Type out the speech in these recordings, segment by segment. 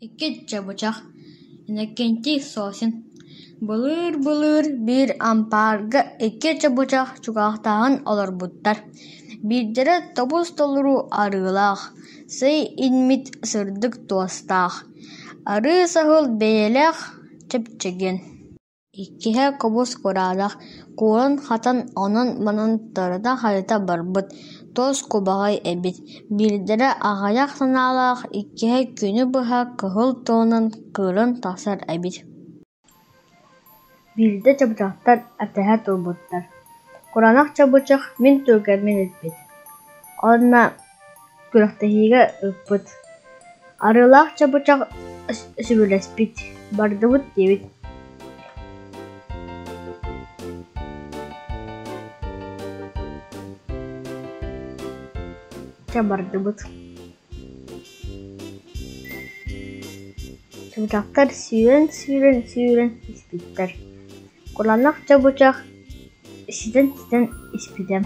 Икки чабычах Иннокентий Сосин Былыыр-былыр биир ампаарга икки чабычах дьукаахтаһан олорбуттар: биирдэрэ тобус-толору арыылаах, сай иҥмит сырдык туостаах, арыы саһыл бэйэлээх чэп-чэгиэн. Иккиһэ кубус-кураанах, кууран-хатан, онон-манан тырыта-хайыта барбыт, туос кубаҕай эбит. Биирдэрэ аҕыйах саҥалаах, иккиһэ күнү быһа кыһыл тылынан кыыран тахсар эбит. Биирдэ чабычахтар этиһэ турбуттар: Кураанах чабычах мин түргэммин эппит уонна күрэхтэһиигэ ыыппыт, Арыылаах чабычах сөбүлэспит, бардыбыт диэбит Чэ бардыбыт Чабычахтар сүүрэн-сүүрэн сүүрэн испиттэр, кураанах чабычах ситэн-ситэн испитэ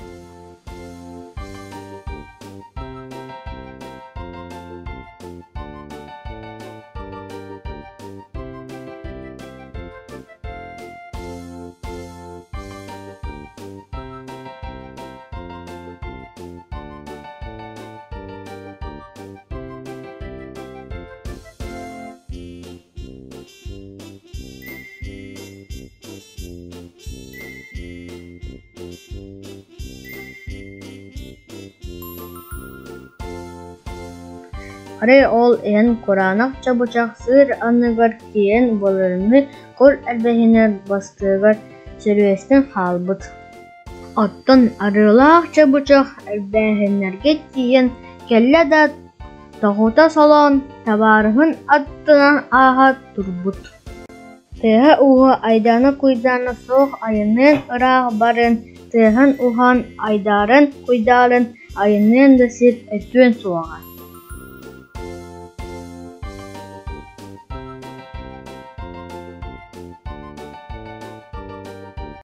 Арай ол иһэн кураанах чабычах сыыр анныгар киирэн былырыыҥҥы кур эрбэһинэ бастыгар сөрүөстэн хаалбыт. Оттон арыылаах чабычах эрбээһиннэргэ тиийэн кэллэ да тоҕута солоон табаарыһын аттынан ааһа турбут. Тыаһа-ууһа айдаана-куйдаана суох айанныан ыраах баран, тыаһын-ууһаан айдааран-куйдааран айанныан да сир өттүөн суоҕа.